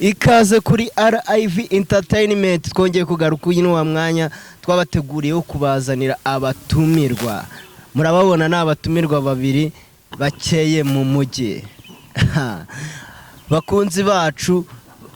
Ikaze kuri RIV Entertainment. Twongeye kugaruka. Uyu ni wa mwanya twabateguriye wo kubazanira abatumirwa. Murababona, ni abatumirwa babiri bakeye mu mujyi. Bakunzi bacu,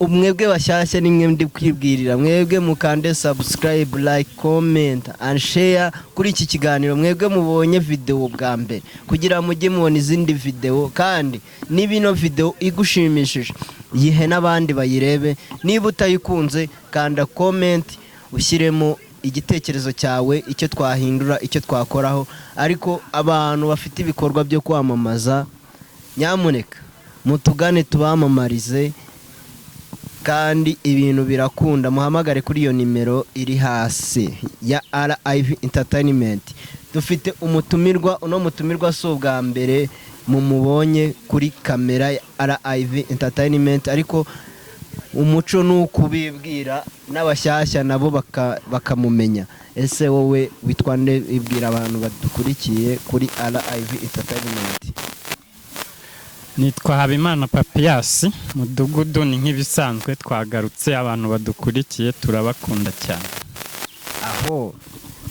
umwebwe bashyashya, nimwe ndi kwibwirira, mwebwe mukande subscribe, like, comment and share kuri iki kiganiro, mwebwe mubonye video bwa mbere, kugira mujye mubona izindi video. Kandi niba ino video igushimishije, yihe n'abandi bayirebe. Niba utayikunze, kanda comment, ushyiremo igitekerezo cyawe, icyo twahindura, icyo twakoraho. Ariko abantu bafite ibikorwa byo kwamamaza, nyamuneka mutugane tubamamarize, kandi ibintu birakunda. Muhamagare kuri iyo nimero iri hasi ya RIV Entertainment. Dufite umutumirwa. Uno mutumirwa si ubwa mbere mumubonye kuri kamera ya RIV Entertainment, ariko umuco ni ukubibwira n'abashyashya nabo bakamumenya. Ese wowe witwa nde? Ibwira abantu badukurikiye kuri RIV Entertainment. Nitwa Habimana Papiyasi, mudugudu. Ni nk'ibisanzwe, twagarutse. Abantu badukurikiye, turabakunda cyane. Aho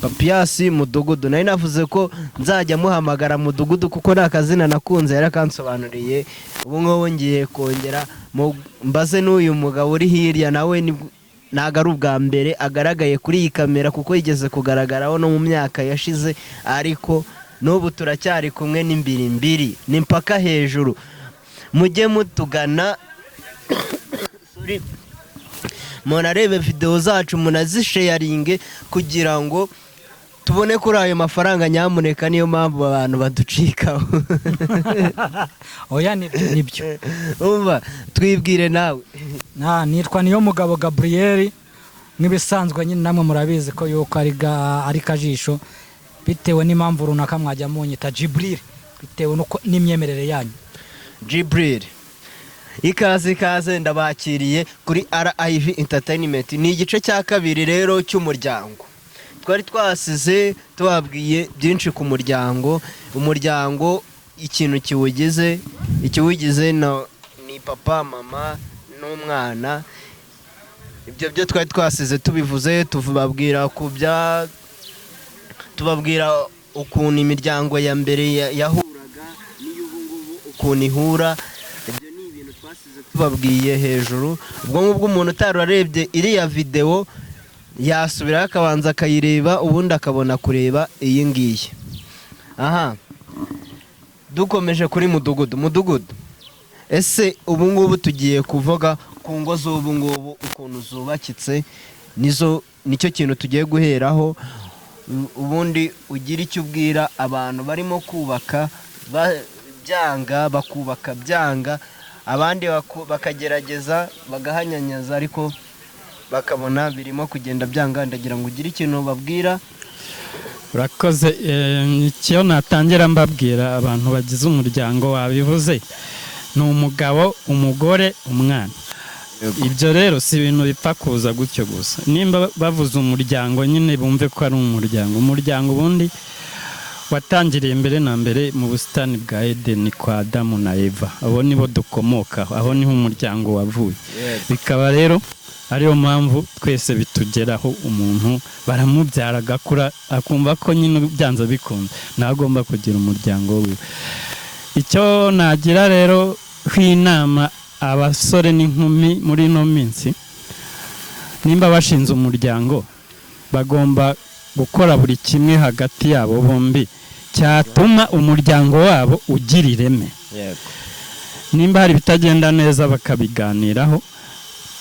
Papiyasi Mudugudu, nari navuze ko nzajya muhamagara Mudugudu kuko nta kazina nakunze, yarakansobanuriye. Ubu ngubu ngiye kongera mbaze n'uyu mugabo uri hirya nawe. Ntabwo ari ubwa mbere agaragaye kuri iyi kamera, kuko yigeze kugaragaraho no mu myaka yashize, ariko n'ubu turacyari kumwe n'imbirimbiri, ni mpaka hejuru. Mujye mutugana. Sorry. Munarebe videwo zacu, munazisharinge kugira ngo tubone kuri ayo mafaranga, nyamuneka. Niyo mpamvu abantu baducikaho. Oya, nibyo, nibyo. Umva, twibwire nawe. Nitwa niyo mugabo Gaburiyeri, nk'ibisanzwe nyine. Namwe murabizi ko yuko ari kajisho. Bitewe n'impamvu runaka, mwajya munyita Jiburiri, bitewe n'uko n'imyemerere yanyu. Jibril, ikaze, ikaze, ndabakiriye kuri RIV Entertainment. Ni igice cya kabiri rero cy'umuryango. Twari twasize tubabwiye byinshi ku muryango. Umuryango, ikintu kiwugize, ikiwugize ni papa, mama n'umwana. Ibyo byo twari twasize tubivuze, tubabwira ku bya tubabwira ukuntu imiryango ya mbere yahuraga n'iy'ubu ngubu ukuntu ihura. Ibyo ni ibintu twasize tubabwiye hejuru. Ubwo ngubwo umuntu utararebye iriya videwo yasubirayo akabanza akayireba, ubundi akabona kureba iyi ngiyi. Aha dukomeje kuri Mudugudu. Mudugudu, ese ubu ngubu tugiye kuvuga ku ngo z'ubu ngubu ukuntu zubakitse? Nizo nicyo kintu tugiye guheraho. Ubundi ugira icyo ubwira abantu barimo kubaka byanga, bakubaka byanga, abandi bakagerageza bagahanyanyaza, ariko bakabona birimo kugenda byanga. Ndagira ngo ugire ikintu babwira. Urakoze. Icyo natangira mbabwira abantu bagize umuryango, wabivuze, ni umugabo, umugore, umwana. Ibyo rero si ibintu bipfa kuza gutyo gusa. Nimba bavuze umuryango nyine, bumve ko ari umuryango. Umuryango ubundi watangiriye mbere na mbere mu busitani bwa Edeni kwa Adamu na Eva. Abo nibo dukomokaho, aho niho umuryango wavuye. Bikaba rero ariyo mpamvu twese bitugeraho. Umuntu baramubyara, agakura, akumva ko nyine byanze bikunze nawe agomba kugira umuryango wiwe. Icyo nagira rero nk'inama abasore n'inkumi muri ino minsi, nimba bashinze umuryango, bagomba gukora buri kimwe hagati yabo bombi cyatuma umuryango wabo ugira ireme. Nimba hari ibitagenda neza, bakabiganiraho,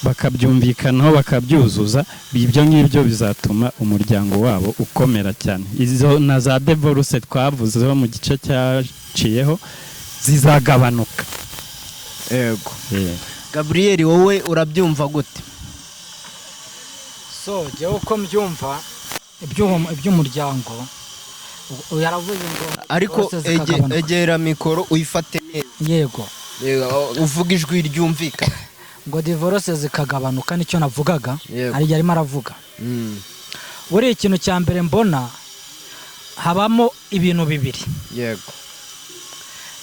bakabyumvikanaho, bakabyuzuza. Ibyo ngibyo bizatuma umuryango wabo ukomera cyane. Izo na za divorce twavuzeho mu gice cyaciyeho zizagabanuka. Yego. Gaburiyeri, wowe urabyumva gute? So jyewe uko mbyumva, iby'umuryango yaravuze ngo Ariko zose zikagabanuka. Egera mikoro uyifate neza. Yego. Yego, uvuga ijwi ryumvikana. Ngo divorce zikagabanuka, nicyo navugaga. Yego. Hari igihe arimo aravuga. Buriya ikintu cya mbere mbona, habamo ibintu bibiri.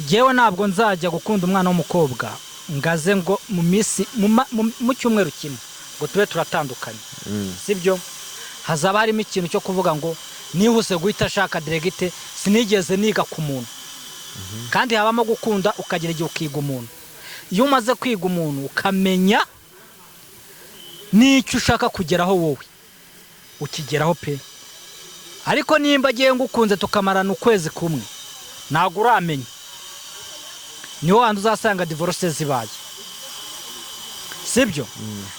Jyewe ntabwo nzajya gukunda umwana w'umukobwa. Ngaze ngo mu minsi mu cyumweru kimwe ngo tube turatandukanye, sibyo? Hazaba harimo ikintu cyo kuvuga ngo nihuse guhita ashaka direct, sinigeze niga ku muntu. Kandi habamo gukunda, ukagira igihe ukiga umuntu. Iyo umaze kwiga umuntu, ukamenya n'icyo ushaka kugeraho, wowe ukigeraho pe. Ariko nimba agiye ngukunze tukamarana ukwezi kumwe, ntabwo uramenya, niho wandi uzasanga divorce zibaye, sibyo?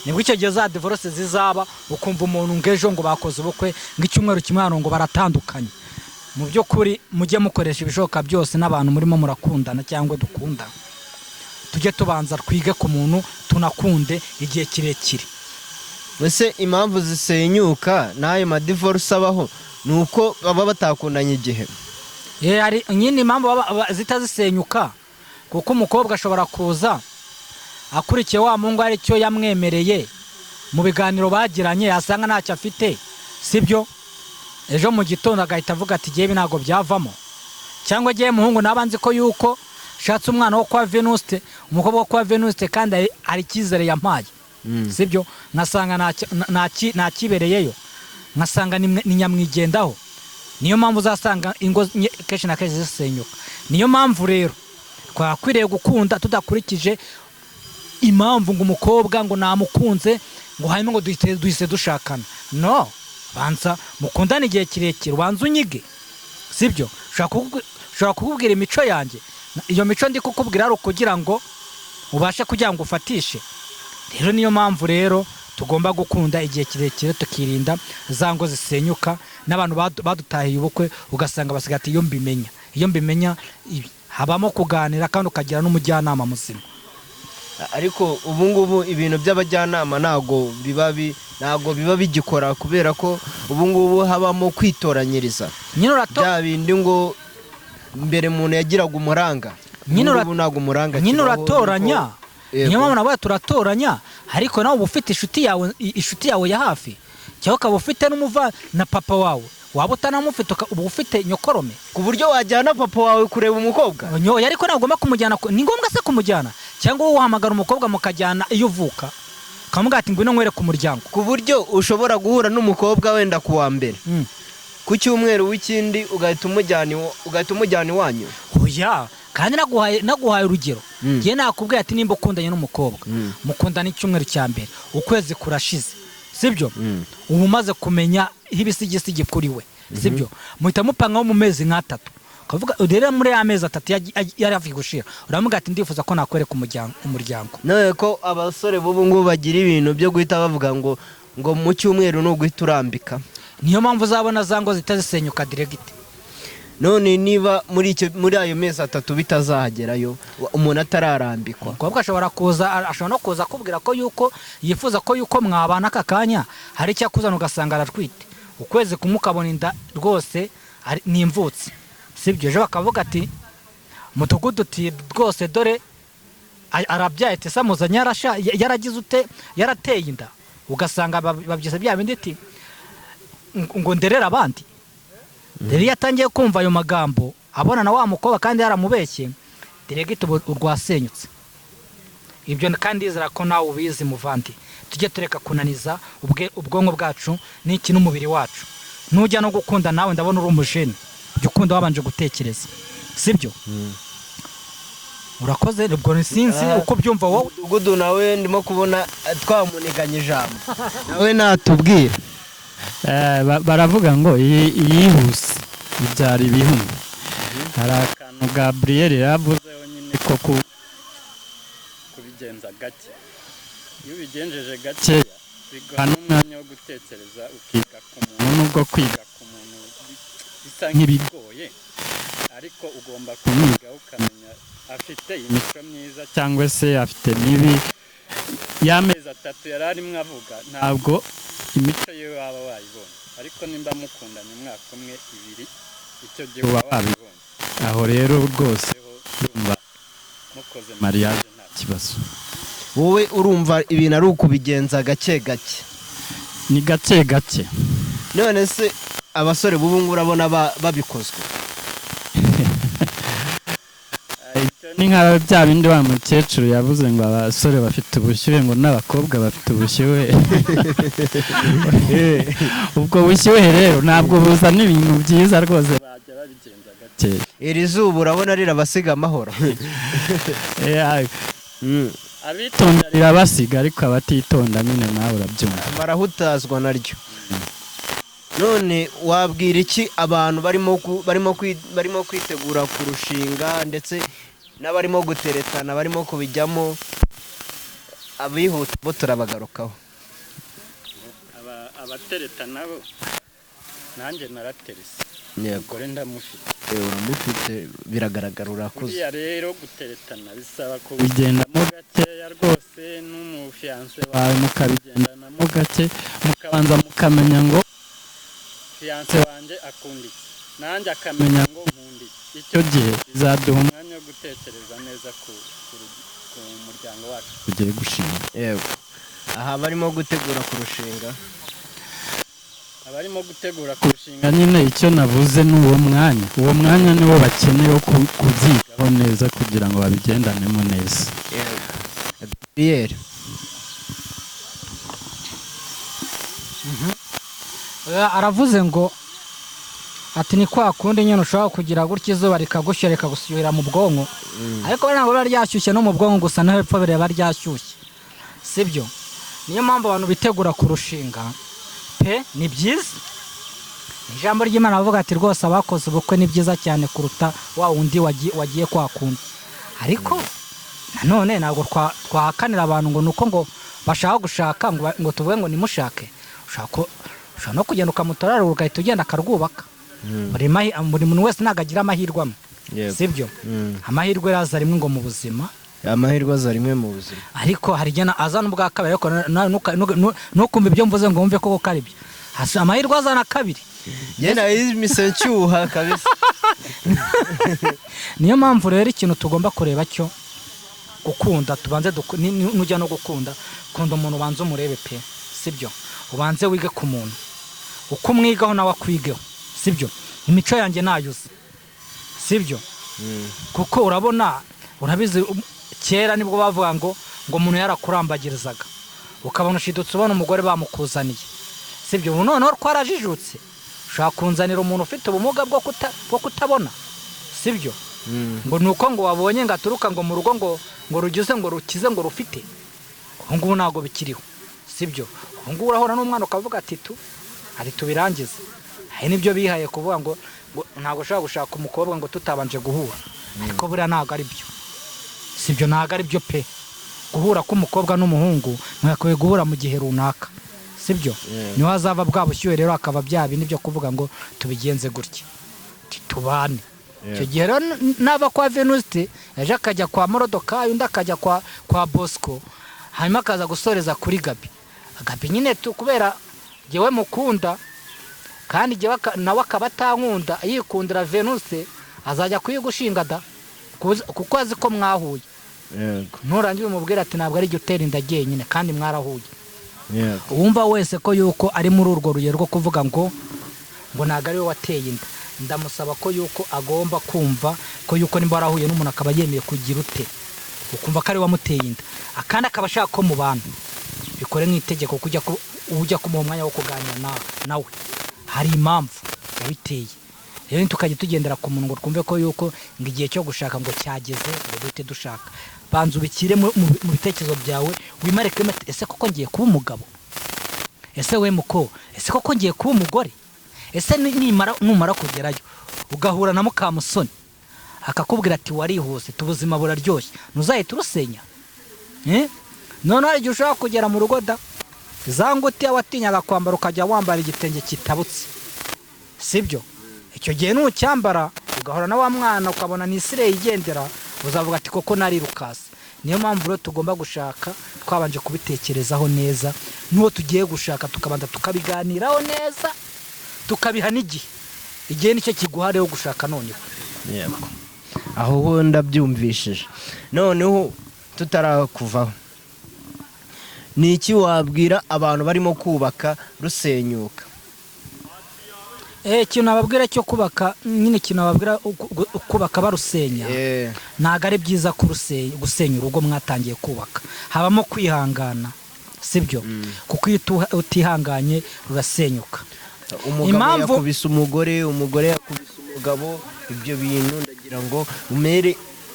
Nibwo icyo gihe za divorce zizaba, ukumva umuntu ngo ejo ngo bakoze ubukwe, ngo icyumweru kimwe hano ngo baratandukanye. Mu by'ukuri mujye mukoresha ibishoboka byose n'abantu murimo murakundana cyangwa dukunda, tujye tubanza twige ku muntu, tunakunde igihe kirekire. Ese impamvu zisenyuka n'ayo madivorce abaho ni uko baba batakundanye igihe? Hari nyine impamvu zita zisenyuka, kuko umukobwa ashobora kuza akurikiye wa muhungu, hari icyo yamwemereye mu biganiro bagiranye, yasanga ntacyo afite, sibyo? Ejo mu gitondo agahita avuga ati: "Igihe ibi ntabwo byavamo." Cyangwa agiye muhungu naba nzi ko yuko shatse umwana wo kwa Venuste, umukobwa wo kwa Venuste, kandi hari icyizere yampaye, sibyo? Nkasanga nta kibereyeyo, nkasanga ni nyamwigendaho. Niyo mpamvu uzasanga ingo kenshi na kenshi zisenyuka. Niyo mpamvu rero twakwiriye gukunda tudakurikije impamvu ngo umukobwa ngo namukunze, ngo hanyuma ngo duhise dushakana. No banza mukundane igihe kirekire, ubanza unyige, sibyo? Ushobora kukubwira imico yanjye, iyo mico ndi kukubwira ari ukugira ngo ubashe kugira ngo ufatishe. Rero niyo mpamvu rero tugomba gukunda igihe kirekire, tukirinda za ngo zisenyuka n'abantu badutahiye ubukwe, ugasanga basigaye ati: "Iyo mbimenya, iyo mbimenya ibi." Habamo kuganira kandi ukagira n'umujyanama muzima. Ariko ubu ngubu ibintu by'abajyanama ntabwo biba bigikora, kubera ko ubu ngubu habamo kwitoranyiriza. Nyine urato Bya bindi ngo mbere umuntu yagiraga umuranga, Nyine ubu ngubu ntabwo umuranga nyine kibaho, uratoranya. Yego. Niyo mpamvu nawe turatoranya, ariko nawe uba ufite inshuti yawe, inshuti yawe ya hafi, cyangwa ukaba ufite n'umuva na papa wawe, waba utanamufite uba ufite nyokorome. Ku buryo wajyana papa wawe kureba umukobwa? Nyoye, ariko ntabwo ugomba kumujyana ni ngombwa se kumujyana? Cyangwa wowe uhamagara umukobwa mukajyana iyo uvuka, ukamubwira ati: "Ngwino nkwereke umuryango." Ku buryo ushobora guhura n'umukobwa wenda ku wa mbere, ku cyumweru w'ikindi ugahita umujyana iwanyu? Oya, kandi naguhaye urugero. Njye nakubwiye ati nimba ukundanye n'umukobwa, mukundana icyumweru cya mbere, ukwezi kurashize, sibyo? Uba umaze kumenya ibisigisigi kuri we, sibyo? Muhita mupangaho mu mezi nk'atatu, ukavuga rero muri ya mezi 3 yari hafi gushira, uramubwira ati: "Ndifuza ko nakwereka umuryango." None ko abasore b'ubu ngubu bagira ibintu byo guhita bavuga ngo mu cyumweru ni uguhita urambika? Niyo mpamvu uzabona za ngo zihita zisenyuka direct. None niba muri ayo mezi 3 bitazahagerayo, umuntu atararambikwa? Umukobwa ashobora kuza, ashobora no kuza akubwira ko yuko yifuza ko yuko mwabana aka kanya, hari icyo akuzana, ugasanga aratwite, ukwezi kumwe ukabona inda rwose ni imvutsi, sibyo? Ejo bakavuga ati mudugudu uti rwose dore arabyaye, ati se amuzanye yaragize ute, yarateye inda? Ugasanga babyise bya bindi ati ngo nderere abandi. Rero iyo atangiye kumva ayo magambo, abona na wa mukobwa kandi yaramubeshye direct, ubu rwasenyutse. Ibyo kandi ndizera ko nawe ubizi, muvandi. Tujye tureka kunaniza ubwonko bwacu n'iki n'umubiri wacu. Nujya no gukunda, nawe ndabona uri umujene, jya ukunda wabanje gutekereza, sibyo? Urakoze. Ubwo sinzi uko byumva wowe. Mudugudu nawe ndimo kubona twamuniganye ijambo, nawe natubwira. Baravuga ngo iyihuse ibyara ibihumbi. Hari akantu Gabriel yavuzeho nyine ko kubigenza gake. Iyo ubigenjeje gakeya biguha n'umwanya wo gutekereza, ukiga ku muntu, nubwo kwiga ku muntu bisa nk'ibigoye, ariko ugomba kumwigaho, ukamenya afite imico myiza cyangwa se afite mibi. Y'amezi 3 yari arimo avuga, ntabwo imico ye waba wayibonye, ariko nimba mukundanye umwaka umwe, 2, icyo gihe uba wabibonye. Aho rero rwose ho ndumva mukoze mariage nta kibazo. Wowe urumva ibintu ari ukubigenza gake gake? Ni gake gake. None se abasore b'ubu ngubu urabona babikozwe? Icyo ni Ni nka bya bindi wa mukecuru yavuze ngo abasore bafite ubushyuhe, ngo n'abakobwa bafite ubushyuhe. Ubwo bushyuhe rero ntabwo buzana ibintu byiza rwose, bajya babigenza gakeya. Iri zuba urabona rirabasiga amahoro? Abitonda rirabasiga, ariko abatitonda nyine nawe urabyumva. Barahutazwa naryo. None wabwira iki abantu barimo kwitegura kurushinga, ndetse n'abarimo guteretana, barimo kubijyamo? Abihuta bo turabagarukaho. Abatereta nabo, nanjye naraterese. Umugore ndamufite. Uramufite, biragaragara, urakuze. Buriya rero guteretana bisaba kubigendamo gakeya rwose, n'umufiancé wawe mukabigendanamo gake, mukabanza mukamenya ngo fiancé wanjye akunda iki, nanjye akamenya ngo nkunda iki. Icyo gihe bizaduha umwanya wo gutekereza neza ku muryango wacu tugiye gushinga. Yego, aha barimo gutegura kurushinga. Abarimo gutegura kurushinga nyine, icyo navuze ni uwo mwanya, uwo mwanya niwo bakeneye wo kubyigaho neza kugira ngo babigendanemo neza. Yego, Gabriel. Aravuze ngo ati ni kwa kundi nyine ushobora kugira gutya izuba rikagushyuha, rikagushyuhira mu bwonko, ariko ntabwo biba ryashyushye no mu bwonko gusa, no hepfo bireba ryashyushye, sibyo? Niyo mpamvu abantu bitegura kurushinga pe, ni byiza. Ijambo ry'Imana bavuga ati rwose abakoze ubukwe ni byiza cyane kuruta wa wundi wagiye kwa kundi. Ariko nanone ntabwo twahakanira abantu ngo ni uko ngo bashaka gushaka, ngo tuvuge ngo nimushake. Ushobora no kugenda ukamutorara, ugahita ugenda akarwubaka. Buri muntu wese ntabwo agira amahirwe amwe, sibyo? Amahirwe araza rimwe ngo mu buzima. Amahirwe aza rimwe mu buzima. Ariko hari igihe azana ubwa kabiri, ariko ntukumve ibyo mvuze ngo wumve koko ko ari byo. Amahirwe azana kabiri. Njye nayimise nshyuha kabisa. Niyo mpamvu rero ikintu tugomba kureba cyo gukunda, tubanze nujya no gukunda, kunda umuntu ubanze umurebe pe, sibyo? Ubanze wige ku muntu, uko umwigaho nawe akwigeho, sibyo? Imico yanjye nayuze, sibyo? Kuko urabona, urabizi, kera nibwo bavuga ngo umuntu yarakurambagirizaga ukabona ushidutse ubona umugore bamukuzaniye, sibyo? Ubu noneho twarajijutse, ushobora kunzanira umuntu ufite ubumuga bwo kutabona, sibyo? Ngo ni uko ngo wabonye ngo aturuka ngo mu rugo ngo rugize ngo rukize ngo rufite. Ubu ngubu ntabwo bikiriho, sibyo? Ubu ngubu urahura n'umwana ukavuga ati tu ari tubirangize. Hari n'ibyo bihaye kuvuga ngo ntabwo ushobora gushaka umukobwa ngo tutabanje guhura, ariko buriya ntabwo ari byo, sibyo? Ntabwo ari byo pe. Guhura k'umukobwa n'umuhungu, mwakwiye guhura mu gihe runaka, sibyo? Niho hazava bwa bushyuhe rero, hakaba bya bindi byo kuvuga ngo tubigenze gutya, tubane. Icyo gihe rero nava kwa Venuste ejo akajya kwa Morodokari, undi akajya kwa Bosco, hanyuma akaza gusoreza kuri Gabi. Gabi nyine tu kubera jyewe mukunda kandi jyewe nawe akaba atankunda, yikundira Venuste, azajya kuyigushinga da, kuko azi ko mwahuye. Nurangira umubwira ati ntabwo ari jye utera inda jyenyine kandi mwarahuye. Uwumva wese ko yuko ari muri urwo rugero rwo kuvuga ngo ntabwo ari we wateye inda, ndamusaba ko yuko agomba kumva ko yuko nimba warahuye n'umuntu akaba yemeye kugira ute, ukumva ko ari we wamuteye inda, akandi akaba ashaka ko mubana, bikore nk'itegeko kujya ujya kumuha umwanya wo kuganira nawe, hari impamvu yabiteye. Rero ntitukajye tugendera ku muntu ngo twumve ko yuko ngo igihe cyo gushaka ngo cyageze ngo duhite dushaka. Banza ubikire mu bitekerezo byawe, wimare kwima ati, ese koko ngiye kuba umugabo? Ese we muko, ese koko ngiye kuba umugore? Ese numara kugerayo ugahura na Mukamusoni akakubwira ati warihuse, ubuzima buraryoshye, ntuzahita urusenya? Noneho hari igihe ushobora kugera mu rugo da, za ngutiya watinyaga kwambara ukajya wambara igitenge kitabutse, sibyo? Icyo gihe nucyambara ugahura na wa mwana ukabona ni isire yigendera, uzavuga ati koko narirukase. Niyo mpamvu rero tugomba gushaka twabanje kubitekerezaho neza, n'uwo tugiye gushaka tukabanza tukabiganiraho neza, tukabiha n'igihe. Igihe nicyo kiguha rero gushaka noneho. Yego, aho ho ndabyumvishije. Noneho tutarakuvaho, ni iki wabwira abantu barimo kubaka rusenyuka? Ikintu nababwira cyo kubaka nyine, ikintu nababwira kubaka barusenya, ntabwo ari byiza gusenya urugo mwatangiye kubaka. Habamo kwihangana, sibyo? Kuko iyo utihanganye rurasenyuka. Umugabo yakubise umugore, umugore yakubise umugabo. Ibyo bintu ndagira ngo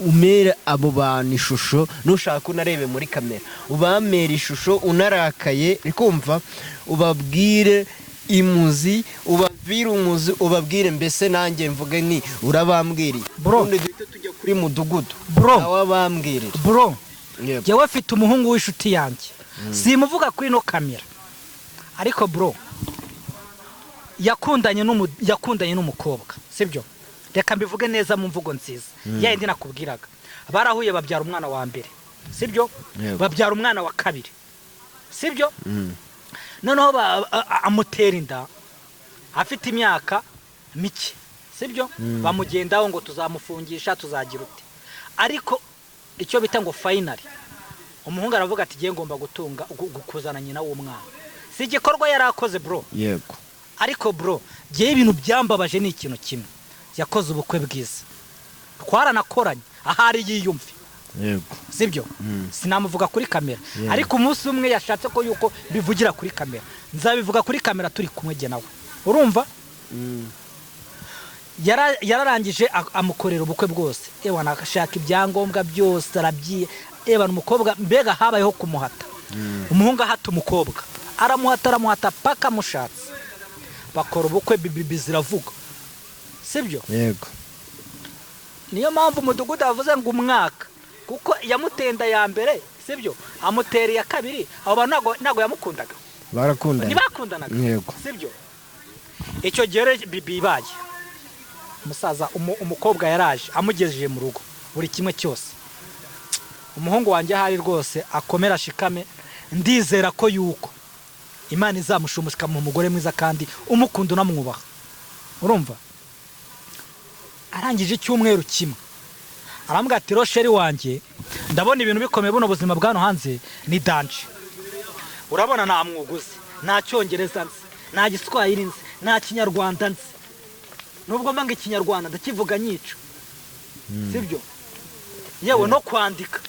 umere abo bantu ishusho. Nushaka unarebe muri kamera, ubamere ishusho unarakaye, uri kumva, ubabwire imuzi, ubabwire umuzi, ubabwire mbese nanjye mvuge ni urabambwiriye. Bro. Ubundi duhite tujya kuri mudugudu. Bro. Nawe abambwirire. Bro. Yego. Jyewe afite umuhungu w'inshuti yanjye, simuvuga kuri ino kamera, ariko bro, yakundanye n'umukobwa, sibyo? Reka mbivuge neza mu mvugo nziza ya yindi nakubwiraga. Barahuye, babyara umwana wa mbere, sibyo? Yego. Babyara umwana wa kabiri, sibyo? Noneho amutera inda afite imyaka mike, sibyo? Bamugendaho ngo tuzamufungisha, tuzagira ute, ariko icyo bita ngo finally umuhungu aravuga ati: "Ngiye ngomba gutunga kuzana nyina w'umwana." Si igikorwa yari akoze, bro. Ariko bro, ngewe ibintu byambabaje ni ikintu kimwe: yakoze ubukwe bwiza, twaranakoranye, ahari yiyumve. Sibyo? Sinamuvuga kuri kamera, ariko umunsi umwe yashatse ko yuko bivugira kuri kamera, nzabivuga kuri kamera turi kumwe jye nawe, urumva? Yararangije amukorera ubukwe bwose, ewa ashaka ibyangombwa byose arabyiye, ewa umukobwa mbega habayeho kumuhata, umuhungu ahata umukobwa, aramuhata, aramuhata paka amushatse, bakora ubukwe, bibibi ziravuga, sibyo? Yego. Niyo mpamvu umudugudu yavuze ngo umwaka, kuko yamutenda ya mbere, sibyo? Amutera iya kabiri. Abo bantu ntabwo yamukundaga. Barakundanye. Ntibakundanaga. Yego. Sibyo? Icyo gihe rero bibaye umusaza, umukobwa yaraje amugejeje mu rugo buri kimwe cyose. Umuhungu wanjye ahari rwose akomera, ashikame, ndizera ko yuko Imana izamushumusha ikamuha umugore mwiza kandi umukunda, unamwubaha, urumva? Arangije icyumweru kimwe arambwira ati: "Rosheri wanjye, ndabona ibintu bikomeye, buno buzima bwa hano hanze ni danger. Urabona nta mwuga uzi, nta Cyongereza nzi, nta Giswahili nzi, nta Kinyarwanda nzi, nubwo mbanga Ikinyarwanda ndakivuga nyica, sibyo? Yewe no kwandika,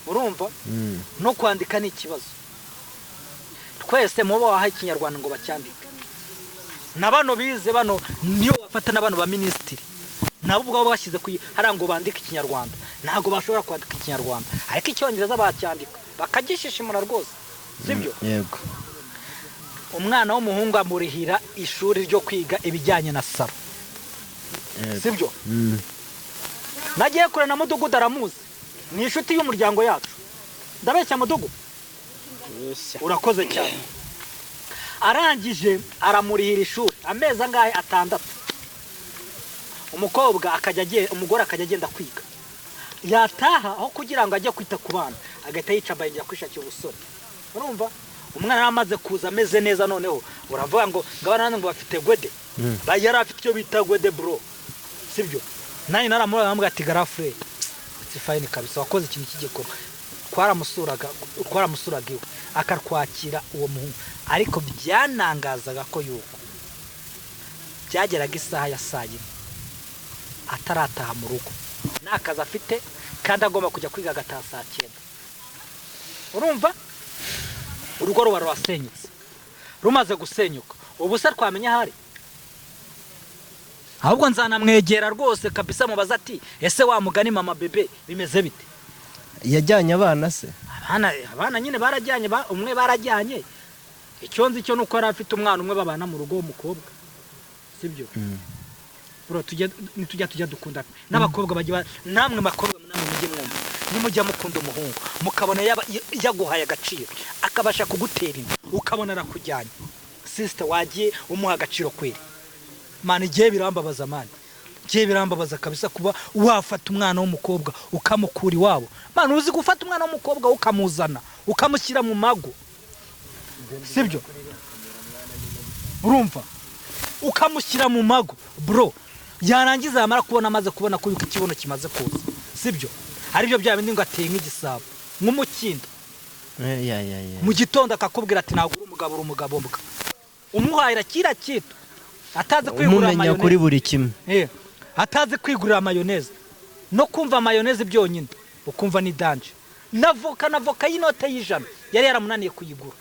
urumva, no kwandika ni ikibazo. Twese mubo waha Ikinyarwanda ngo bacyandike na bano bize bano, niyo bafata na bano ba minisitiri, nabo ubwabo bashyize ku hariya ngo bandike Ikinyarwanda, ntabwo bashobora kwandika Ikinyarwanda, ariko Icyongereza bacyandika bakagishishimura rwose, sibyo?" Yego. Umwana w'umuhungu amurihira ishuri ryo kwiga ibijyanye na salon. Sibyo? Nagiye kure na mudugudu aramuzi, ni inshuti y'umuryango yacu. Ndabeshya mudugu? Urakoze cyane. Arangije aramurihira ishuri amezi angahe? 6. Umukobwa akajya agenda, umugore akajya agenda kwiga, yataha aho kugira ngo ajye kwita ku bana agahita yica abayingira kwishakira ubusore, urumva? Umwana yari amaze kuza ameze neza. Noneho uravuga ngo abana ngo bafite gwede. Yari afite icyo bita gwede, bro, sibyo? Nanjye naramubona, namubwira ati: "Grand frère, it's fine kabisa, wakoze ikintu cy'igikorwa." Twaramusuraga iwe akatwakira uwo muhungu, ariko byanangazaga ko yuko byageraga isaha ya saa 4 atarataha mu rugo, nta kazi afite kandi agomba kujya kwiga agataha saa 9. Urumva urugo ruba rurasenyutse. Rumaze gusenyuka, ubu se twamenya ahari? Ahubwo nzanamwegera rwose kabisa mubaza ati: "Ese wa mugani mama bebe bimeze bite?" Yajyanye abana se? Abana nyine barajyanye, umwe barajyanye. Icyo nzi cyo nuko yari afite umwana umwe babana mu rugo w'umukobwa, sibyo? Bro, tujya nitujya tujya dukunda n'abakobwa bajya namwe bakobwa, namwe mujye mwumva, nimujya mukunda umuhungu mukabona yaba yaguhaye agaciro, akabasha kugutera inda, ukabona arakujyanye, sister, wagiye umuha agaciro kweri? Man, igihe birambabaza, man, igihe birambabaza kabisa kuba wafata umwana w'umukobwa ukamukura iwabo. Man, uzi gufata umwana w'umukobwa ukamuzana ukamushyira mu mago, sibyo? Urumva, ukamushyira mu mago, bro, yarangiza yamara kubona, amaze kubona ko yuko ikibuno kimaze kuza, sibyo? Aribyo bya bindi ngo ateye nk'igisabo, nk'umukindo. Ya ya ya. Mu gitondo akakubwira ati: "Ntabwo uri umugabo, uri umugabo mbwa." Umuhahira kiriya kintu. Atazi kwigurira Umumenya kuri mayoneze. buri kimwe. Atazi kwigurira mayoneze, no kumva mayoneze byonyine ukumva ni danger. Na voka y'inote y'100 yari yaramunaniye kuyigura.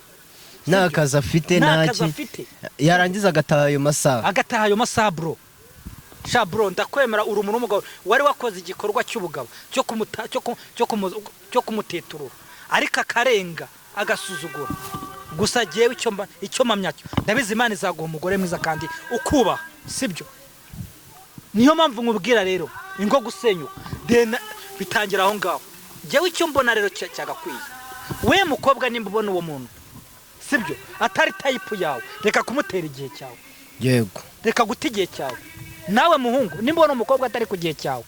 Nta kazi afite. Nta kazi Ntaki afite. Yarangiza agataha ayo masaha. Agataha ayo masaha. Bro, sha bro, ndakwemera, uri umuntu w'umugabo wari wakoze igikorwa cy'ubugabo cyo kumuta cyo ku- cyo kumu- cyo kumuteturura, ariko akarenga agasuzugura. Gusa jyewe icyo mpamya cyo, ndabizi Imana izaguha umugore mwiza kandi ukubaha, sibyo? Niyo mpamvu nkubwira rero, ingo gusenyuka then bitangira aho ngaho. Jyewe icyo mbona rero cyagakwiye, we mukobwa, nimba ubona uwo muntu, sibyo, atari type yawe, reka kumutera igihe cyawe. Reka guta igihe cyawe. Nawe muhungu, nimba ubona umukobwa atari ku gihe cyawe,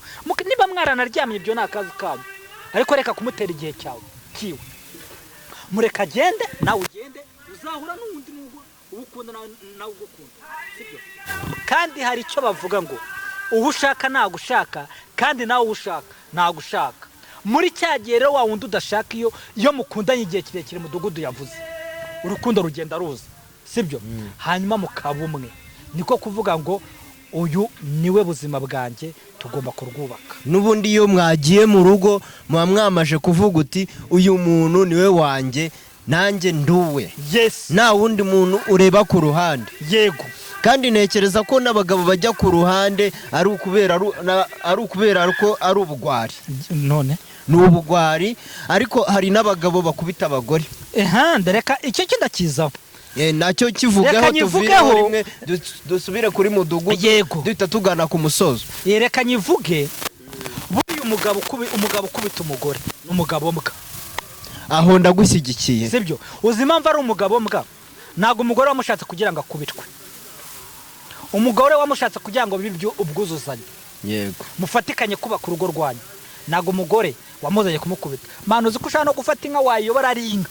niba mwaranaryamye ibyo ni akazi kanyu, ariko reka kumutera igihe cyawe kiwe. Mureka agende, nawe ugende, uzahura n'uwundi n'ubwo uwukunda nawe ugukunda, sibyo? Kandi hari icyo bavuga ngo uwo ushaka nagushaka, kandi nawe uwo ushaka nagushaka. Muri cya gihe rero wa wundi udashaka, iyo mukundanye igihe kirekire, mudugudu yavuze, urukundo rugenda ruza, sibyo? Hanyuma mukaba umwe, niko kuvuga ngo uyu niwe buzima bwanjye, tugomba kurwubaka. N'ubundi iyo mwagiye mu rugo muba mwamaje kuvuga uti uyu muntu niwe wanjye, nanjye nduwe. Nta wundi muntu ureba ku ruhande. Kandi ntekereza ko n'abagabo bajya ku ruhande ari ukubera ko ari ubugwari. None Ni ubugwari, ariko hari n'abagabo bakubita abagore. Eha, ndereka icyo cyo ndakizaho. Nacyo kivugeho. Reka Tuvireho nyivugeho. rimwe, dusubire kuri mudugudu. Duhita tugana ku musozo. Reka nyivuge. Buriya umugabo ukubita umugore ni umugabo mbwa. Aho ndagushyigikiye. Sibyo? Uzi impamvu ari umugabo mbwa? Ntabwo umugore wamushatse kugira ngo akubitwe. Umugore wamushatse kugira ngo bibe ubwuzuzanye, mufatikanye kubaka urugo rwanyu. Ntabwo umugore wamuzanye kumukubita. Manu, uzi ko ushobora no gufata inka wayiyobora ari inka,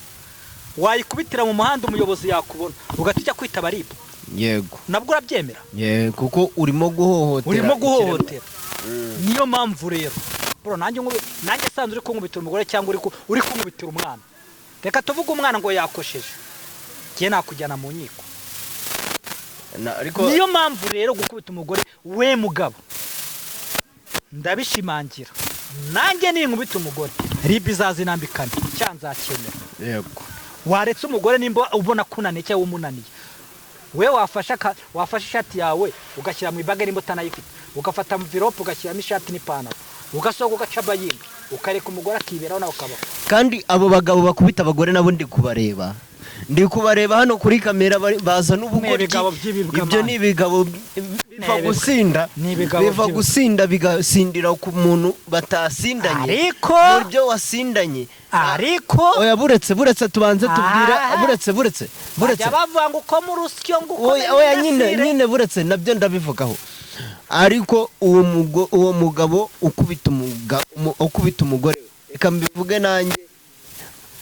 wayikubitira mu muhanda, umuyobozi yakubona ugahita ujya kwitaba RIB? Nabwo urabyemera? Yego, kuko urimo guhohotera Urimo ikiremwa. guhohotera. Niyo mpamvu rero bro, nanjye sanzwe uri kunkubitira umugore cyangwa uri kunkubitira umwana, reka tuvuge umwana ngo yakosheje, njye nakujyana mu nkiko. Ariko Niyo mpamvu rero gukubita umugore, we mugabo, ndabishimangira, nanjye ninkubita umugore RIB izazinambikane cyangwa nzacyemera. Waretse umugore nimba ubona kunaniye cyangwa umunaniye, we wafashe ishati yawe ugashyira mu ibage, nimba utanayifite ugafata enveloppe ugashyiramo ishati n'ipantaro, ugasohoka ugaca bayinga, ukareka umugore akiberaho nawe ukabaho. Kandi abo bagabo bakubita abagore nabo ndi kubareba, ndi kubareba hano kuri kamera, baza n'ubugoryi. Ibigabo by'ibibwa, Ibyo man. ni ibigabo biva gusinda. Ni ibigabo Biva by'ibibwa. gusinda bigasindira ku muntu batasindanye. Ariko Mu byo wasindanye. Ariko Oya, buretse tubanze tubwira. Ah. Buretse, buretse, buretse. Bajya bavuga ngo uko mu rusyo ngo uko Oya, oya, nyine nyine, buretse, nabyo ndabivugaho. Ariko uwo mugabo ukubita umugore we, reka mbivuge nanjye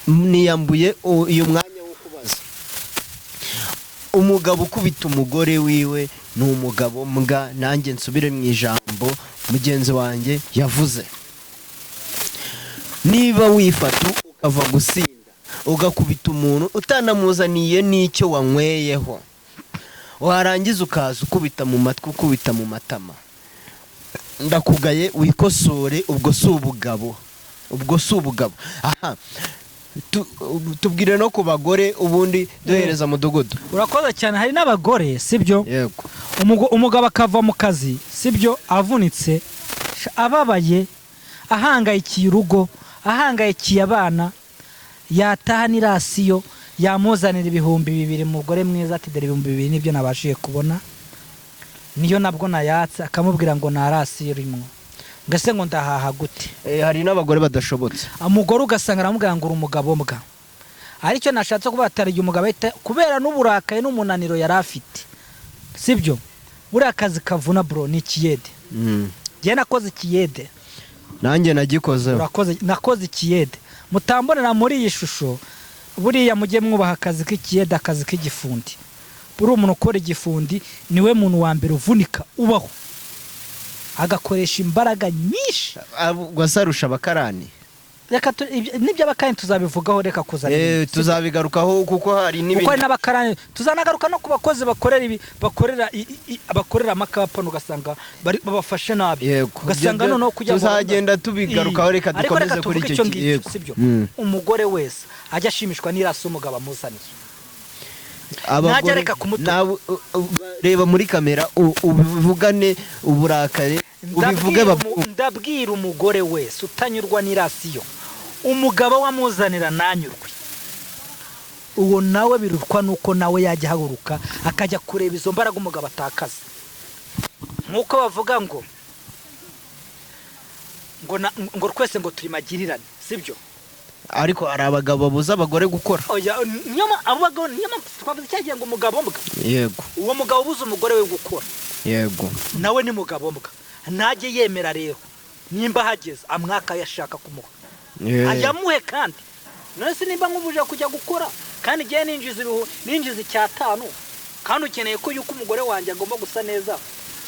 niyambuye uyu mwanya wo kubaza, umugabo ukubita umugore wiwe ni umugabo mbwa. Nanjye nsubire mu ijambo mugenzi wanjye yavuze: niba wifata ukava gusinda ugakubita umuntu utanamuzaniye n'icyo wanyweyeho, warangiza ukaza ukubita mu matwi, ukubita mu matama, ndakugaye, wikosore. Ubwo si ubugabo, ubwo si ubugabo. Aha tubwire no ku bagore, ubundi duhereza mudugudu. Urakoze cyane. Hari n'abagore, sibyo? Yego. Umugabo akava mu kazi, sibyo, avunitse, ababaye, ahangayikiye urugo, ahangayikiye abana, yataha n'irasiyo yamuzanira 2000. Umugore mwiza ati dore 2000 nibyo nabashije kubona, niyo nabwo nayatse, akamubwira ngo nta rasiyo irimo, ngo ese ngo ndahaha gute? Hari n'abagore badashobotse. Umugore ugasanga aramubwira ngo uri umugabo mbwa. Aricyo nashatse kuba atari umugabo ahita kubera n'uburakaye n'umunaniro yari afite, sibyo? Buriya akazi kavuna bro, ni ikiyede. Njye nakoze ikiyede. Nanjye nagikozeho. Urakoze. Nakoze ikiyede mutambonera muri iyi shusho. Buriya mujye mwubaha akazi k'ikiyede, akazi k'igifundi. Buriya umuntu ukora igifundi niwe muntu wa mbere uvunika ubaho, agakoresha imbaraga nyinshi. Ubwo se arusha abakarani? Reka n'iby'abakarani tuzabivugaho, reka kuzana ibindi. Tuzabigarukaho kuko hari Kuko n'ibindi. hari n'abakarani, tuzanagaruka no ku bakozi bakorera ibi, bakorera bakorera amakampani, ugasanga babafashe nabi. Ugasanga noneho kugira ngo Tuzagenda tubigarukaho, reka Ariko dukomeze reka kuri tuvuge icyo icyo ngicyo, sibyo? Umugore wese ajya ashimishwa n'irasi umugabo amuzaniye. Abagore Ntajya areka kumutuka. Reba muri kamera, ubivugane uburakari, ubivuge. Ndabwira umugore wese utanyurwa n'irasiyo umugabo wamuzanira nanyurwe, uwo nawe birutwa nuko nawe yajya ahaguruka akajya kureba izo mbaraga umugabo atakaza. Nk'uko bavuga ngo twese ngo turi magirirane, sibyo? Ariko hari abagabo babuza abagore gukora. Oya, niyo abo bagabo, niyo mpamvu twavuze cyagiye ngo umugabo mbwa. Uwo mugabo ubuza umugore we gukora, nawe ni mugabo mbwa. Ntajye yemera rero, nimba ahageze amwaka yashaka kumuha, ayamuhe. Kandi none se nimba nk'ubuje kujya gukora, kandi igihe ninjiza ninjiza 500, kandi ukeneye ko yuko umugore wanjye agomba gusa neza,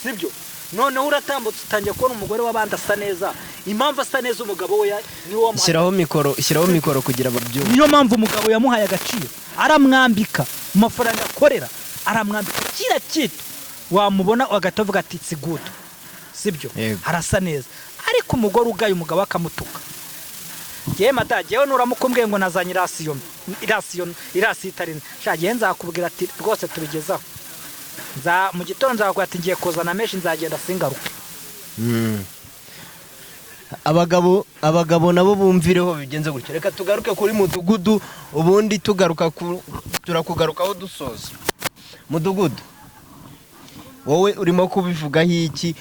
sibyo? Noneho uratambutse utangiye kubona umugore w'abandi asa neza. Impamvu asa neza, umugabo we niwe wamuhaye. Shyiraho mikoro, shyiraho mikoro kugira babyumve. Niyo mpamvu umugabo yamuhaye agaciro, aramwambika mu mafaranga akorera, aramwambika kiriya kintu, wamubona agahita avuga ati it's good, sibyo? Yego. Arasa neza. Ariko umugore ugaye umugabo akamutuka, yewe mada, yewe nuramuka umbwiye ngo nazanye irasiyo mbi, irasiyo, irasiyo itari nziza, sha, nzakubwira ati rwose tubigezaho. Nza mu gitondo nzakubwira ati ngiye kuzana menshi, nzagenda singaruke. Abagabo nabo bumvireho bigenze gutya. Reka tugaruke kuri mudugudu, ubundi tugaruka ku turakugarukaho dusoza. Mudugudu, wowe urimo kubivugaho iki?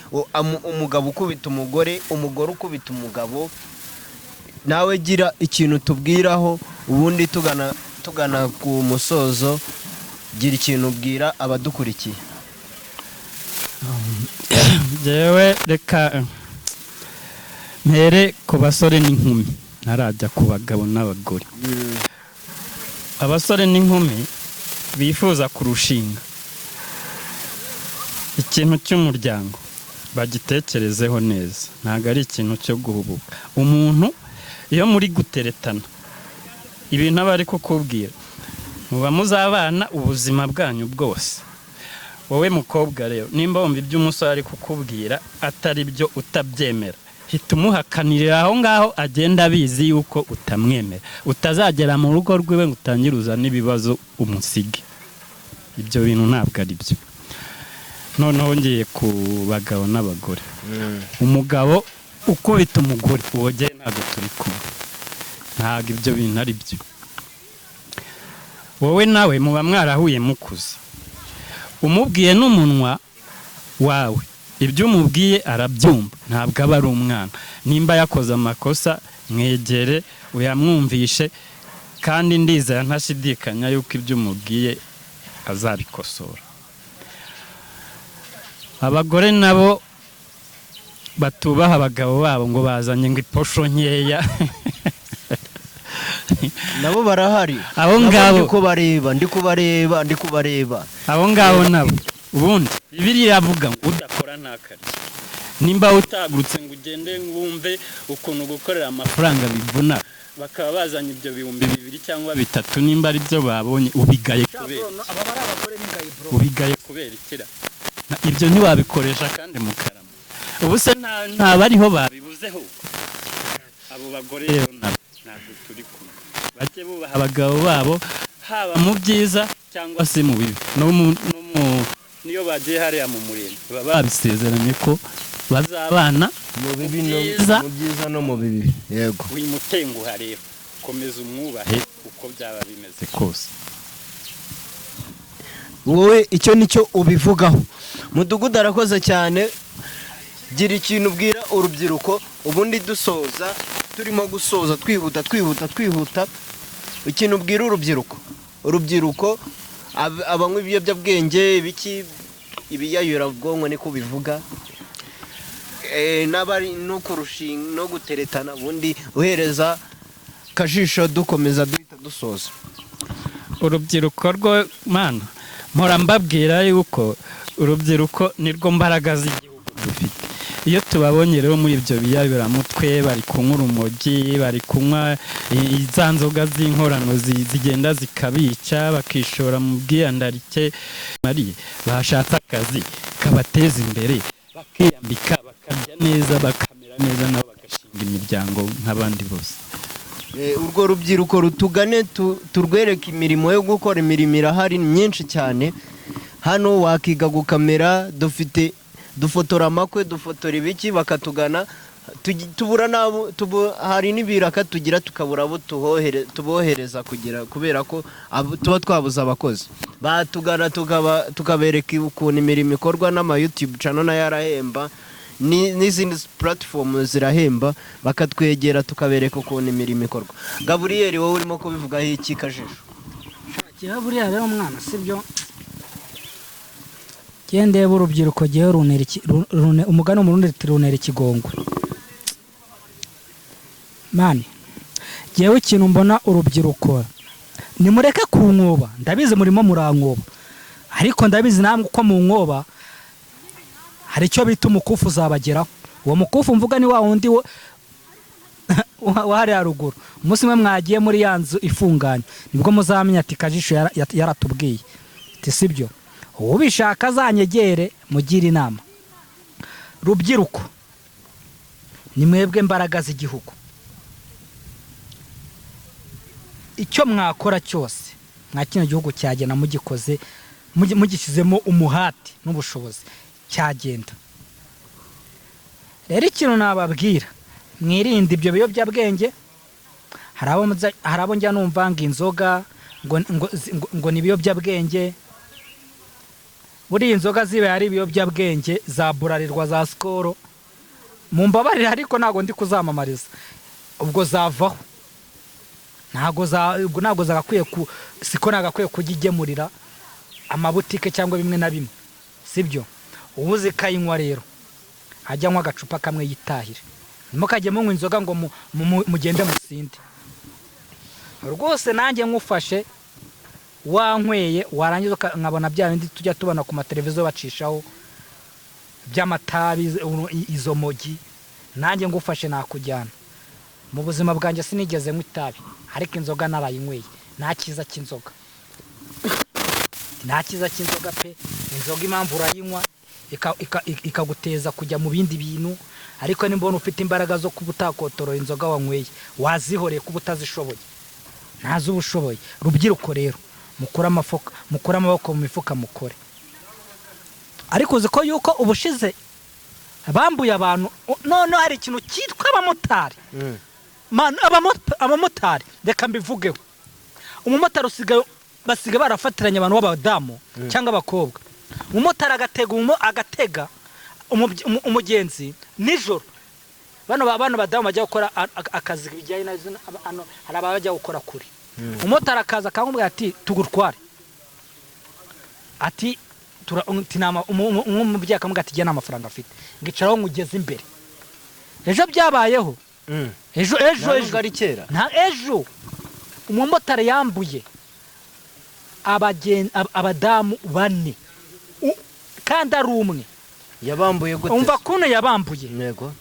Umugabo ukubita umugore, umugore ukubita umugabo, nawe gira ikintu tubwiraho, ubundi tugana ku musozo. Gira ikintu ubwira abadukurikiye. Njyewe reka mpere ku basore n'inkumi, ntarajya ku bagabo n'abagore. Abasore n'inkumi bifuza kurushinga, ikintu cy'umuryango bagitekerezeho neza. Ntabwo ari ikintu cyo guhubuka. Umuntu iyo muri guteretana, ibintu aba ari kukubwira, muba muzabana ubuzima bwanyu bwose. Wowe mukobwa rero, nimba wumva ibyo umusore ari kukubwira atari byo, utabyemera, hita umuhakanirira aho ngaho, agenda abizi yuko utamwemera. Utazagera mu rugo rwiwe ngo utangire uzane ibibazo, umusige. Ibyo bintu ntabwo ari byo. Noneho ngiye ku bagabo n'abagore. Umugabo ukubita umugore, uwo jye ntabwo turi kumwe, ntabwo ibyo bintu ari byo. Wowe nawe muba mwarahuye mukuze, umubwiye n'umunwa wawe, ibyo umubwiye arabyumva, ntabwo aba ari umwana. Nimba yakoze amakosa, mwegere uyamwumvishe, kandi ndizera ntashidikanya yuko ibyo umubwiye azabikosora. Abagore nabo batubaha abagabo babo ngo bazanye ngo iposho nkeya, Nabo barahari. Abo Nabo. ngabo. Ndi kubareba, ndi kubareba, ndi kubareba. Abo ngabo nabo, ubundi Bibiliya iravuga ngo udakora ntakarye. Nimba utagurutse ngo ugende wumve ukuntu gukorera amafaranga bivuna, bakaba bazanye ibyo 2000 cyangwa 3000, nimba ari byo babonye, ubigaye kubera Aba ari abagore n'ingayi, bro. Ubigaye kubera ikira? Ibyo ntiwabikoresha kandi mukarama. Ubu se nta bariho babibuzeho? Abo bagore rero nabo ntabwo turi kumwe. Bajye bubaha abagabo babo, haba mu byiza cyangwa se mu bibi. No mu niyo bagiye hariya mu murenge, baba babisezeranye ko bazabana Mu bibi no byiza. Mu byiza no mu bibi, yego. Wimutenguha rero, komeza umwubahe uko byaba bimeze kose. Wowe icyo nicyo ubivugaho? Mudugudu arakoze cyane. Gira ikintu ubwira urubyiruko, ubundi dusoza. Turimo gusoza twihuta, twihuta, twihuta. Ikintu ubwira urubyiruko, abanywa ibiyobyabwenge, ibiki, ibiyayurabwonko, niko bivuga, n'abari no kurushinga no guteretana, ubundi uhereza kajisho, dukomeza duhita dusoza. Urubyiruko rwo, mana, mpora mbabwira yuko urubyiruko nirwo mbaraga z'igihugu dufite. Iyo tubabonye rero muri ibyo biyabiramutwe, bari kunywa urumogi, bari kunywa za nzoga z'inkorano zigenda zikabica, bakishora mu bwiyandarike, mariye bashatse akazi kabateza imbere, bakiyambika, bakarya neza, bakamera neza, nabo bagashinga imiryango nk'abandi bose. Urwo rubyiruko rutugane, turwereke imirimo yo gukora. Imirimo irahari myinshi cyane. Hano wakiga gukamera, dufite dufotora amakwe, dufotora ibiki, bakatugana. Tubura n'abo hari n'ibiraka tugira tukabura abo tubohereza kugira, kubera ko tuba twabuze abakozi. Batugana tukabereka ukuntu imirimo ikorwa, n'ama YouTube channel nayo arahemba, n'izindi platform zirahemba, bakatwegera tukabereka ukuntu imirimo ikorwa. Gaburiyeri, wowe urimo kubivugaho iki, kajisho? Shakira buriya rero mwana, sibyo? Njye ndeba urubyiruko, jyewe runera umugani mu Rundi ati runera ikigongwe. Mani, jyewe ikintu mbona, urubyiruko nimureke kunkoba. Ndabizi murimo murankoba, ariko ndabizi namwe uko munkoba hari icyo bita umukufu uzabageraho. Uwo mukufu mvuga ni wa wundi wa hariya haruguru. Umunsi umwe mwagiye muri ya nzu ifunganye, nibwo muzamenya ati Kajisho yaratubwiye ati sibyo. Ubishaka azanyegere mugire inama. Rubyiruko, ni mwebwe mbaraga z'igihugu. Icyo mwakora cyose mwa kino gihugu cyagenda mugikoze, mugishyizemo umuhati n'ubushobozi, cyagenda. Rero ikintu nababwira, mwirinde ibyo biyobyabwenge. Hari abo njya numva ngo inzoga ngo ni ibiyobyabwenge. Buriya inzoga zibaye ari ibiyobyabwenge za Bralirwa, za Skol, mumbabarire ariko ntabwo ndi kuzamamariza, ubwo zavaho. Ntabwo za ubwo ntabwo zagakwiye ku siko nagakwiye kujya igemurira amabutike cyangwa bimwe na bimwe, sibyo? Ubu zikayinywa rero, ajya anywa agacupa kamwe yitahire. Ntimukajye munywa inzoga ngo mugende musinde. Rwose nanjye nkufashe wanyweye, warangiza nkabona bya bindi tujya tubona ku mateleviziyo bacishaho by'amatabi, izo mogi, nanjye ngufashe nakujyana. Mu buzima bwanjye sinigeze nywa itabi, ariko inzoga narayinyweye. Nta cyiza cy'inzoga, nta cyiza cy'inzoga pe. Inzoga impamvu urayinywa ikaguteza kujya mu bindi bintu, ariko nimbona ufite imbaraga zo kuba utakotorora inzoga wanyweye, wazihoreye kuba utazishoboye, ntazi ubushoboye. Rubyiruko rero, mukure amafuka, mukure amaboko mu mifuka, mukore. Ariko uzi ko yuko ubushize bambuye abantu? Noneho hari ikintu cyitwa abamotari. Man, abamotari reka mbivugeho. Umumotari usigaye, basigaye barafatiranye abantu b'abadamu cyangwa abakobwa. Umumotari agatega agatega umugenzi nijoro. Bano badamu bajya gukora akazi bijyanye na hano, hari abajya gukora kure. Umumotari akaza akamubwira ati tugutware, ati nk'umubyeyi akamubwira ati jye nta mafaranga afite, ngicaraho nkugeze imbere. Ejo byabayeho, ejo ejo. Nta Ejo. Nubwo ari kera. Nta ejo, umumotari yambuye abadamu bane kandi ari umwe. Yabambuye gute? Umva kuntu yabambuye. Yego.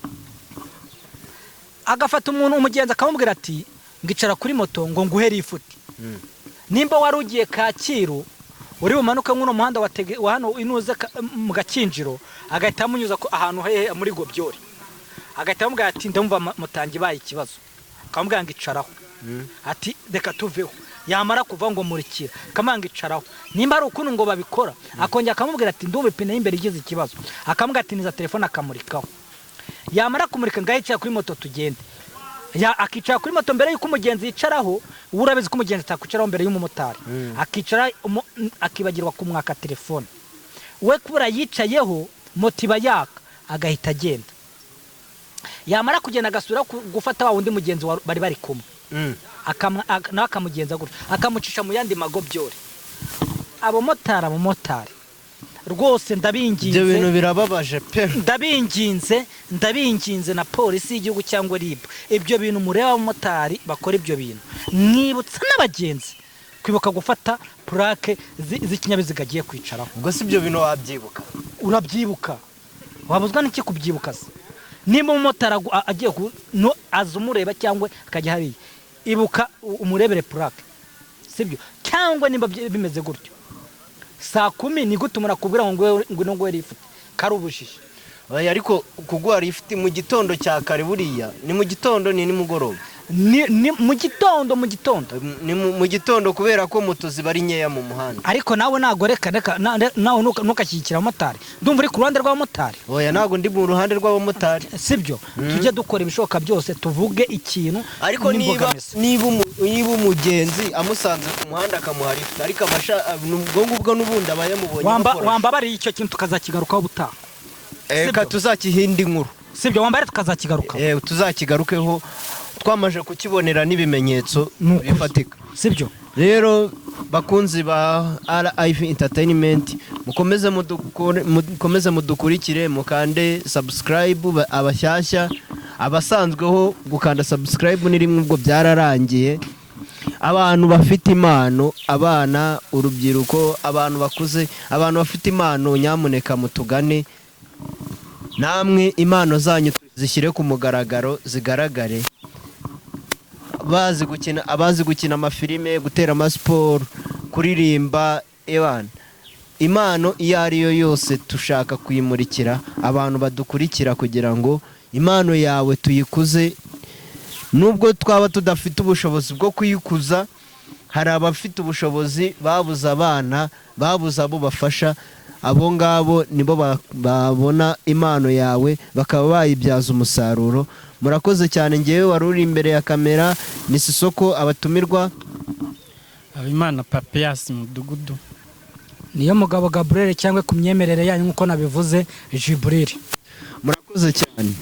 Agafata umuntu, umugenzi, akamubwira ati ngicara kuri moto ngo nguhe lifuti. Nimba wari ugiye Kacyiru, uri bumanuke nk'uno muhanda wa wa hano inuze mu Gakinjiro, agahita amunyuza ahantu hehe, muri Gobyori, agahita amubwira ati ndumva mutangi ibaye ikibazo, akamubwira ngo icaraho. Ati reka tuveho. Yamara kuva ngo murikira, akamubwira ngo icaraho. Nimba ari ukuntu ngo babikora, akongera akamubwira ati ndumva ipine y'imbere igize ikibazo, akamubwira ati niza telefone, akamurikaho. Yamara kumurika, ngaho yicara kuri moto tugende. Akicara kuri moto mbere y'uko umugenzi yicaraho. Uba urabizi ko umugenzi atakwicaraho mbere y'umumotari. Akicara, akibagirwa kumwaka telefone. We kubera yicayeho, moto iba yaka, agahita agenda. Yamara kugenda agasubira gufata wa wundi mugenzi bari bari kumwe, nawe akamugenza gutyo, akamucisha mu yandi magobyori. Abamotari rwose, Ibyo ndabinginze. bintu birababaje pe. Ndabinginze, ndabinginze na polisi y'igihugu cyangwa RIB, ibyo bintu mureba abamotari bakora ibyo bintu, mwibutsa n'abagenzi kwibuka gufata purake z'ikinyabiziga agiye kwicaraho. Ubwo si ibyo bintu wabyibuka? Urabyibuka. Wabuzwa n'iki kubyibuka se? Nimba umumotari agiye no aza umureba cyangwa akajya hariya, ibuka umurebere plaque, sibyo? Cyangwa nimba bimeze gutyo, saa 10 ni gute umuntu akubwira ngo ngwino nguhe lifuti? Kari ubujiji. Oya, ariko kuguha lifuti mu gitondo cya kare, buriya ni mu gitondo, ni nimugoroba? Ni mu gitondo, mu gitondo. Ni mu gitondo, kubera ko moto ziba ari nkeya mu muhanda. Ariko nawe ntabwo, reka reka, nawe ntukashyigikira abamotari. Ndumva uri ku ruhande rw'abamotari. Oya, ntabwo ndi mu ruhande rw'abamotari. Sibyo, tujye dukora ibishoboka byose tuvuge ikintu Ariko niba n'imbogamizi. niba umugenzi amusanze ku muhanda akamuha lifuti, ariko abasha, ubwo ngubwo n'ubundi aba yamubonye bakora. Wambabariye icyo kintu tukazakigarukaho ubutaha. Reka Sibyo. tuzakihinda inkuru. Sibyo, wambare tukazakigarukaho. Tuzakigarukeho twamaze kukibonera n'ibimenyetso Ni ukuri. bifatika. Sibyo. Rero bakunzi ba RIV Entertainment, mukomeze mudukurikire, mukande subscribe abashyashya, abasanzweho gukanda subscribe ni rimwe, ubwo byararangiye. Abantu bafite impano, abana, urubyiruko, abantu bakuze, abantu bafite impano, nyamuneka mutugane, namwe impano zanyu zishyire ku mugaragaro, zigaragare. Bazi gukina, abazi gukina amafilime, gutera amasiporo, kuririmba, ebana, impano iyo ari yo yose dushaka kuyimurikira abantu badukurikira kugira ngo impano yawe tuyikuze. Nubwo twaba tudafite ubushobozi bwo kuyikuza, hari abafite ubushobozi babuze abana, babuze abo bafasha. Abo ngabo nibo babona impano yawe bakaba bayibyaza umusaruro. Murakoze cyane. Ngewe wari uri imbere ya kamera ni Sisoko, abatumirwa: Habimana Papiyasi, mudugudu. Niyo mugabo Gabriel, cyangwa ku myemerere yanyu nk'uko nabivuze, Jibril. Murakoze cyane.